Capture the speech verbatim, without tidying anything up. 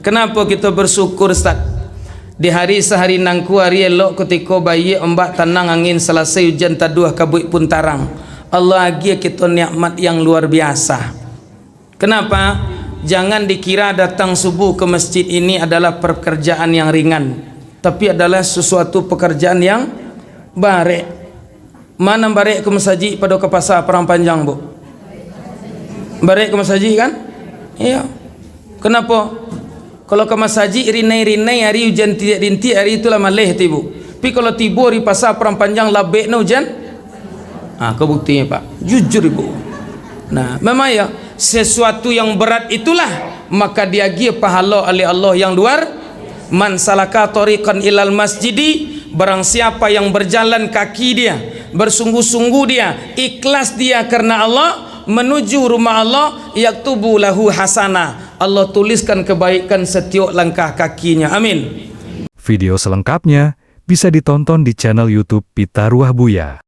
Kenapo kito bersyukur, Ustaz? Di hari sahari nangku, hari elok, kutiko baiak ombak tanang, angin salasai, ujan taduah, kabuik pun tarang. Allah agiah kito nikmat yang luar biasa. Kenapa? Jangan dikira datang subuh ke masjid ini adalah pekerjaan yang ringan, tapi adalah sesuatu pekerjaan yang barek. Ma nan barek ka masajik pado ka pasa Padang Panjang, Bu? Barek ka masajik, kan? Iyo. Kenapo? Kalau ka masajik rinai-rinai, ari ujan rintik-rintik, ari tu lah maleh tu, Ibu. Tapi kalau tibo di pasa Padang Panjang, labek no ujan. Ah, ko buktinyo, Pak. Jujur, Ibu. Nah, memang ya, sesuatu yang berat itulah maka diagiah pahalo oleh Allah yang luar. "Man salaka thariqan ilal masjidi," barang siapa yang berjalan kaki dia, bersungguh-sungguh dia, ikhlas dia karena Allah, menuju rumah Allah, "yaktubu lahu hasanah," Allah tuliskan kebaikan setiap langkah kakinya. Amin. Video selengkapnya bisa ditonton di channel YouTube Pita Ruah Buya.